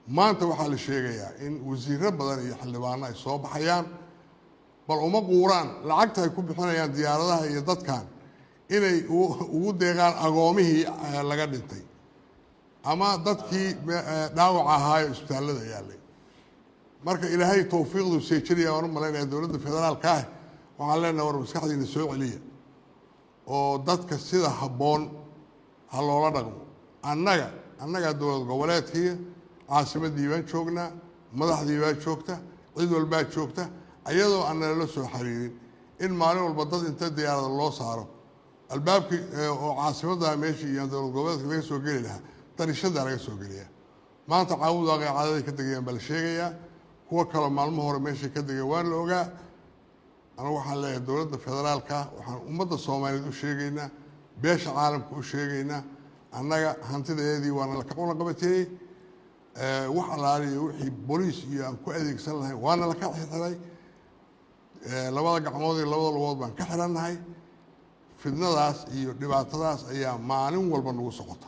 Maanta waxaa la sheegayaa in wasiiro badan iyo xildhibaano ay soo baxayaan, bal uma quuraan lacagta ay ku bixinayaan diyaaradaha iyo dadkan inay ugu deeqaan agoomihii laga dhintay ama dadkii dhaawaca ahaayo isbitaallada yaallay. Marka Ilaahay towfiiqdu seejinaya waan u malaynaya dowladda federaalka ah. Waxaan leenahay, war maskaxdiina soo celiya oo dadka sida habboon ha loola dhaqmo. Annagaa dowlad goboleedkii caasimaddii baan joognaa, madaxdii baa joogta, cid walbaa joogta, ayadoo aan nalala soo xiriirin in maalin walba dad inta diyaarada loo saaro albaabkii oo caasimadda meeshii iyo dowlad goboleedka laga soo geli lahaa dariishadaa laga soo geliyaa. Maanta Caawudaaqay caadaday ka degayaan baa la sheegayaa, kuwo kaloo maalmo hore meeshay ka degeen waa la ogaa. Anigu waxaan leeyahay dowladda federaalka, waxaan ummadda Soomaaliyeed u sheegaynaa, beesha caalamka u sheegaynaa, annaga hantidaeedii waana laka cunaqabateeyey, wax allaaliyo wixii booliis iyo aan ku adeegsan lahayn waana laka xirxiray, labada gacmood iyo labada lugood baan ka xirannahay. Fidnadaas iyo dhibaatadaas ayaa maalin walba nagu socota.